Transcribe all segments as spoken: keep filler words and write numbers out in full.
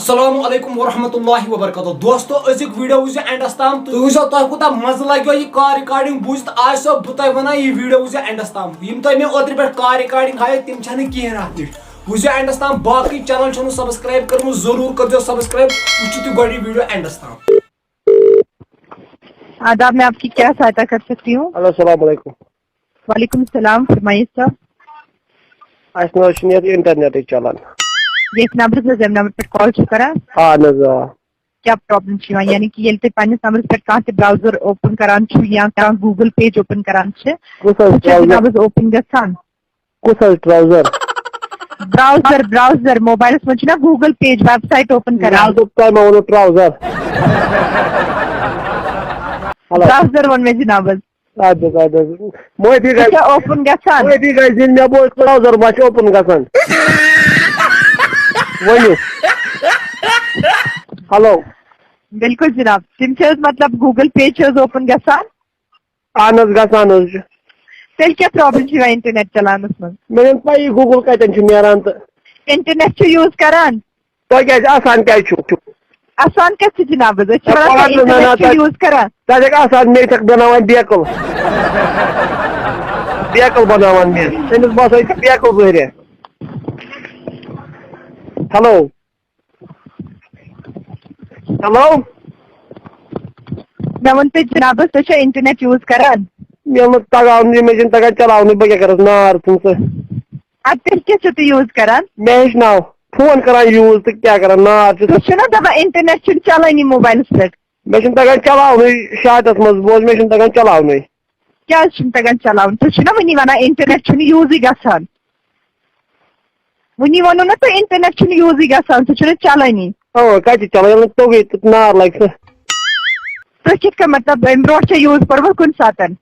السلام علیکم ورحمۃ اللہ وبرکاتہ۔ دوستو، أزیُک ویڈیو وٕچھزیو اینڈس تام۔ تُہۍ وٕچھزیو تۄہہِ کوٗتاہ مَزٕ لَگیو یہِ کال ریکارڈنگ بوٗزِتھ۔ آز چھُسو بہٕ تۄہہِ وَنان، یہِ ویڈیو وٕچھزیو اینڈس تام۔ یِم تۄہہِ مےٚ اوترٕ پٮ۪ٹھ کال ریکارڈنگ ہایے، تِم چھَنہٕ کِہیٖنۍ اَتھ نِش۔ وٕچھزیو اینڈس تام۔ باقٕے چینل چھَنہٕ سبسکرائب کٔرمٕژ، ضروٗر کٔرزیو سبسکرائب۔ وٕچھِو تُہۍ گۄڈٕ یہِ ویڈیو اینڈس تام۔ آداب، میں آپ کی کیا سہایتا کر سکتی ہوں؟ ہیلو، السلام علیکم۔ وعلیکم السلام، فرمائیے سر۔ اَسہِ نہ حظ چھُنہٕ یَتھ اِنٹرنیٹٕے چلان۔ ییٚتھۍ نمبرَس حظ، ییٚمہِ نمبر پٮ۪ٹھ کال چھِ کران۔ اَہَن حظ، آ۔ کیٛاہ پرابلم چھِ یِوان؟ یعنی کہِ ییٚلہِ تُہۍ پننِس نمبرَس پٮ۪ٹھ کانٛہہ تہِ براؤزر اوپن کران چھِو یا کانٛہہ گوٗگل پیج اوپن کران چھِ، کُس حظ تُہۍ چھِو براؤزر؟ نمبرَس اوپن گژھان؟ کُس حظ ٹراوزر؟ براؤزر، براؤزر، موبائلس منٛز چھُنہ Google page, website open مےٚ کران۔ حظ دوٚپ تۄہہِ ما ووٚنوٕ ٹراوزر؟ ہیلو۔ براؤزر ووٚن مےٚ جناب حظ۔ اَدٕ حظ، اَدٕ حظ۔ معٲفی یہِ گژھِ، چھا اوپن گژھان؟ معٲفی گژھِ دِنۍ، مےٚ بوز ٹراوزر ما چھُ اوپن گژھان۔ ؤنِو۔ ہیلو۔ بِلکُل جناب، تِم چھِ حظ، مطلب، گوٗگل پیج چھِ حظ اوپن گژھان؟ اہن حظ، گژھان حظ چھُ۔ تیٚلہِ کیٛاہ پرابلم چھِ یِوان انٹرنیٹ چلاونس منٛز؟ مےٚ چھَنہٕ پَیی گوٗگل کَتٮ۪ن چھُ نیران تہٕ۔ انٹرنیٹ چھُ یوٗز کران؟ تۄہہِ کیٛازِ آسان کیٛازِ چھُو؟ آسان کَتھ چھِ جناب حظ؟ أسۍ چھِ ہے، وَنان کہِ پَگاہ نہٕ، نہ، انٹرنیٹ نہ، چھُ تۄہہِ، یوٗز کران۔ تۄہہِ چھَکھ آسان، مےٚ چھَکھ بَناوان بیکٕل۔ بیکٕل بَناوان مےٚ۔ تٔمِس باسان یہِ چھِ بیکٕل ظٲہرِ۔ ہیلو۔ ہیلو۔ مےٚ ووٚن تۄہہِ جنابس، تُہۍ چھا انٹرنیٹ یوٗز کران؟ مےٚ ووٚن تگاونٕے، مےٚ چھُنہٕ تگان چلاونٕے، بہٕ کیٛاہ کرس، نار ژھٕن ژٕ۔ اَدٕ تیٚلہِ کیٛاہ چھِو تُہۍ یوٗز کران؟ مےٚ ہیٚچھناو، فون کران یوٗز تہٕ کیٛاہ کران، نار چھُ۔ تُہۍ چھِو نا دپان انٹرنیٹ چھُنہٕ چلٲنی موبایلس پٮ۪ٹھ؟ مےٚ چھُنہٕ تگان چلاونٕے، شاٹس منٛز بوز، مےٚ چھُنہٕ تگان چلاونٕے۔ کیٛازِ چھُنہٕ تگان چلاوُن؟ تُہۍ چھِو نا وُنی ونان انٹرنیٹ چھُنہٕ یوٗزٕے گژھان۔ وُنی ووٚنوٕ نا تۄہہِ انٹرنیٹ چھُنہٕ یوٗزٕے گژھان، سُہ چھُنہٕ چلٲنی۔ اۭں، کَتہِ چھِ چلان؟ ییٚلہِ نہٕ توٚگُے تہٕ نار لَگہِ سُہ۔ تُہۍ کِتھ کٔنۍ، مطلب، اَمہِ برونٛٹھ چھا یوٗز کوٚرمُت کُنہِ ساتَن؟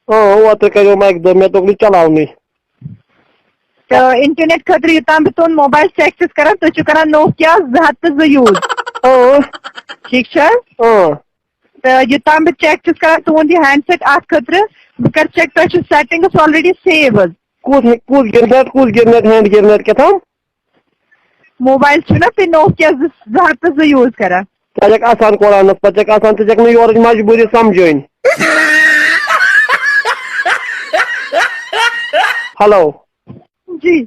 اۭں، اوترٕ کَریوم اَکہِ دۄہ، مےٚ توٚگ نہٕ چلاونٕے۔ تہٕ انٹرنیٹ خٲطرٕ یوٚتام بہٕ تُہُنٛد موبایل چیک چھَس کران، تُہۍ چھِو کران نوکیا زٕ ہَتھ تہٕ زٕ یوٗز۔ اۭں۔ ٹھیٖک چھا؟ اۭں۔ تہٕ یوٚتام بہٕ چیک چھَس کران تُہُنٛد یہِ ہینڈ سیٹ اَتھ خٲطرٕ، بہٕ کرٕ چیک تۄہہِ چھُو سیٹنگس آلریڈی سیو حظ۔ کُس کُس گِرنیٹ، کُس گِرنیٹ، ہینڈ گِرنیٹ کیٛاہ تام؟ موبایل چھُنہ تُہۍ نوکیا زٕ زٕ ہَتھ تہٕ زٕ یوٗز کران؟ ژٕ چھَکھ آسان قرآنَس پَتہٕ، ژٕ چھَکھ آسان، ژٕ چھَکھ نہٕ یورٕچ مجبوٗری سَمجھٲنۍ۔ ہیلو۔ جی۔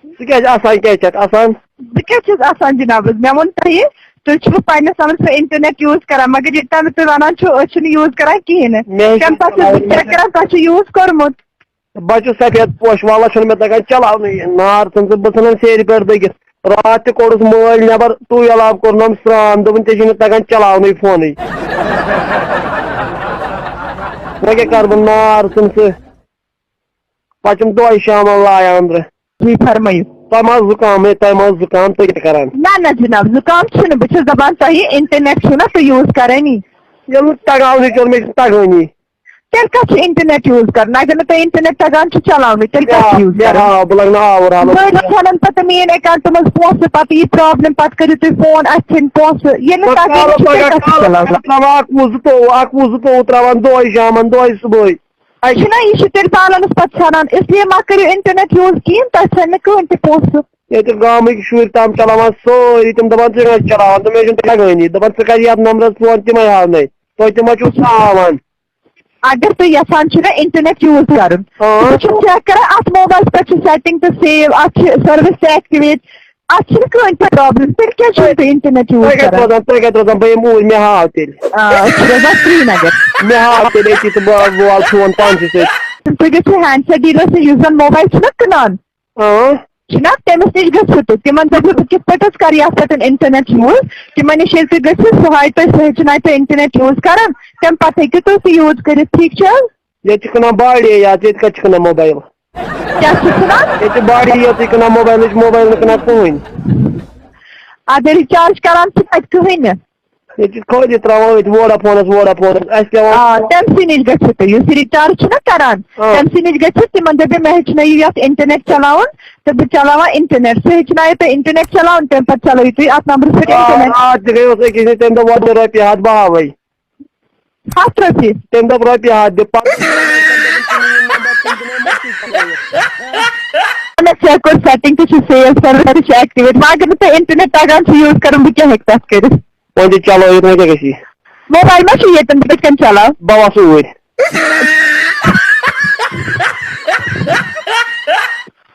ژٕ کیٛازِ آسان کیٛازِ چھَکھ آسان؟ بہٕ کیٛاہ چھَس آسان جِناب حظ؟ مےٚ ووٚن تۄہہِ، تُہۍ چھِو پنٛنِس نمبرَس پٮ۪ٹھ اِنٹرنیٹ یوٗز کران، مگر ییٚلہِ تام تُہۍ وَنان چھِو أسۍ چھِنہٕ یوٗز کران کِہیٖنۍ نہٕ، مےٚ حظ چھِ تَمہِ پَتہٕ چھَس بہٕ چیک کران تۄہہِ چھُو یوٗز کوٚرمُت۔ بہٕ چھُس سفید پوش والا، چھُنہٕ مےٚ تگان چلاونٕے۔ نار ژھٕن ژٕ، بہٕ ژھٕنَن سیرِ پٮ۪ٹھ دٔگِتھ۔ راتھ تہِ کوٚڑُس مٲلۍ نٮ۪بر، ٹُویل آب کوٚرنَم سرٛان، دوٚپُن ژےٚ چھُے نہٕ تگان چلاونٕے فونٕے۔ وۄنۍ کیٛاہ کَرٕ بہٕ، نار ژھٕن ژٕ۔ پَتہٕ چھُم دۄہَے شامَن لایان أنٛدرٕ۔ جی، فرمٲیِو۔ تۄہہِ ما زُکام، ہے، تۄہہِ ما زُکام، تُہۍ کیٛاہ کَران؟ نہ، نہ جِناب، زُکام چھُنہٕ، بہٕ چھَس دَپان تۄہہِ اِنٹرنیٹ چھُو نہ تُہۍ یوٗز کَرٲنی۔ ییٚلہِ نہٕ تَگاونٕے چھُ، مےٚ چھُنہٕ تَگٲنی۔ تیٚلہِ کَتھ چھُ اِنٹرنیٹ یوٗز کَرُن؟ اگر نہٕ تۄہہِ اِنٹرنیٹ تَگان چھُ چَلاونٕے، تیٚلہِ کَتھ چھُ یوٗز مےٚ کَرُن؟ ہاو، بہٕ لَگہٕ نہٕ آوُر آلَس۔ بٔلۍ ژھٮ۪نَن پَتہٕ میٛٲنۍ اٮ۪کاوُنٛٹ منٛز پونٛسہٕ، پَتہٕ یی پرٛابلِم، پَتہٕ کٔرِو تُہۍ فون، اَسہِ ژھیٚنۍ پونٛسہٕ۔ ییٚلہِ نہٕ بہٕ تَگٲنی ترٛاوٕ چھُ، تیٚلہِ پَگاہ کَتھ چھُ کالَس چَلاوُن؟ پَتہٕ ترٛاوان اَکھ وُہ زٕتووُہ، اَکھ وُہ زٕتووُہ ترٛاوان دۄہَے شامَن، دۄہَے صُبحٲے۔ اَتہِ چھُنہ، یہِ چھُ تیٚلہِ بیلَنٕس پَتہٕ ژھٮ۪نان، اِسلیے مہ کٔرِو اِنٹرنیٹ یوٗز کِہیٖنۍ، تۄہہِ ژھٮ۪نہِ نہٕ کٕہٕنۍ تہِ پونٛسہٕ۔ ییٚتہِ گامٕکۍ شُرۍ تام چلاوان سٲری، تِم دَپان ژٕ کَتہِ چلاوان، تِم چھِنہٕ تَگٲنی، دَپان ژٕ کَر یَتھ نمبرَس فون، تِمَے ہاونَے، تُہۍ تہِ ما چھِو سُہ ہاوان؟ اگر تُہۍ یَژھان چھِو نہ اِنٹرنیٹ یوٗز کَرُن، آ۔ تُہۍ چھِو چیک کَران اَتھ موبایلَس پٮ۪ٹھ چھِ سیٹِنٛگ تہِ سیو، اَتھ چھِ سٔروِس تہِ ایکٹِویٹ، اَتھ چھِنہٕ کٕہٕنۍ تہِ پرابلم، تیٚلہِ کیٛازِ چھِو تُہۍ اِنٹرنیٹ یوٗز تُہۍ کَتہِ کَران؟ روزان، تُہۍ کَتہِ روزان، بہٕ یِمہٕ اوٗرۍ، مےٚ ہاو تیٚلہِ۔ آ، أسۍ چھِ روزان سرینگر۔ مےٚ ہاو تیٚلہِ أتی تہٕ بہٕ، بہٕ والہٕ فون پانسٕے سۭتۍ۔ تُہۍ گٔژھِو ہینڈ سیٹ ڈیٖلرَس نِش، یُس زَن موبایل چھُنہ کٕنان۔ اۭں۔ چھُنہ، تٔمِس نِش گٔژھِو تُہۍ، تِمَن دٔپِو بہٕ کِتھ پٲٹھۍ حظ کَرٕ یَتھ پٮ۪ٹھ اِنٹرنیٹ یوٗز، تِمَن نِش ییٚلہِ تُہۍ گٔژھِو، سُہ ہاوِ تۄہہِ، سُہ ہیٚچھنایہِ تۄہہِ اِنٹرنیٹ یوٗز کَرُن، تَمہِ پَتہٕ ہیٚکِو تُہۍ سُہ یوٗز کٔرِتھ، ٹھیٖک چھِ حظ؟ ییٚتہِ چھِ کٕنان باڑے یاژ، ییٚتہِ کَتہِ چھِ کٕنان موبایل؟ کیٛاہ چھِ کٕنان؟ ییٚتہِ چھِ باڑے یٲژٕے کٕنان، موبایل نہٕ چھِ کٕنان کٕہٕنۍ۔ اَدٕ ریچارج کَران چھِ تَتہِ کٕہٕنۍ نہٕ۔ ییٚتہِ چھِ خٲلی ترٛاوان أتھۍ ووڈا فونَس، ووڈا فونَس، اَسہِ پٮ۪وان۔ آ، تٔمۍ سٕے نِش گٔژھِو تُہۍ، یُس یہِ ریچارج چھُنہ کَران، آ۔ تٔمۍ سٕے نِش گٔژھِو، تِمَن دٔپِو مےٚ ہیٚچھنٲیِو یَتھ اِنٹرنیٹ چَلاوُن، تہٕ بہٕ چَلاوان اِنٹرنیٹ، سُہ ہیٚچھنایہِ تۄہہِ اِنٹرنیٹ چَلاوُن، تَمہِ پَتہٕ چَلاوِو تُہۍ اَتھ نمبرَس پٮ۪ٹھ آ، اِنٹرنیٹ۔ راتھ تہِ گٔیوس أکِس نِش، تٔمۍ دوٚپ وۄنۍ دِ رۄپیہِ ہَتھ، بہٕ ہاوَے۔ ہَتھ رۄپیہِ۔ تٔمۍ دوٚپ رۄپیہِ ہَتھ دِ، پَتہٕ مےٚ چیک کوٚر سیٹنگ تہِ چھِ سیو سروس تہِ چھِ ایکٹیویٹ، وۄنۍ اگر نہٕ تۄہہِ انٹرنیٹ تگان چھُ یوٗز کرُن، بہٕ کیٛاہ ہٮ۪کہٕ تتھ کٔرِتھ؟ وۄنۍ تہِ چلٲیِتھ، وۄنۍ کیٛاہ گژھِ؟ موبایل ما چھُ ییٚتٮ۪ن، بہٕ کِتھ کٔنۍ چلاو؟ بہٕ وَسہٕ اوٗرۍ۔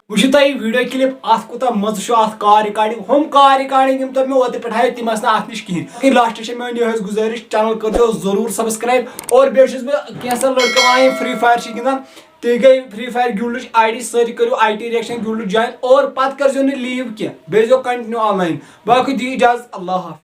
وٕچھِو تۄہہِ یہِ ویٖڈیو کِلِپ، اَتھ کوٗتاہ مَزٕ چھُ، اَتھ کار ریکارڈنگ، ہُم کار ریکارڈنگ یِم تۄہہِ مےٚ اوترٕ پٮ۪ٹھ ہایو، تِم آسہٕ نہٕ اَتھ نِش کِہیٖنۍ۔ باقٕے لاسٹَس چھےٚ میٛٲنۍ یِہوٚے گُزٲرِش، چینل کٔرۍزیو ضروٗر سبسکرایب۔ اور بیٚیہِ چھُس بہٕ کینٛژھن لڑکہٕ وَنان، یِم فری فایر چھِ گِنٛدان، تُہۍ گٔے فری فایر گِلڈٕچ آی ڈی سٔرٕچ کٔرِو، آی ٹی ریکشن گِلڈٕچ جوین، اور پَتہٕ کٔرۍزیو نہٕ لیٖو کینٛہہ، بیٚیہِ ٲسۍزیو کنٹِنیو آن لاین۔ باقٕے دِیِو اِجازت، اللہ حافظ۔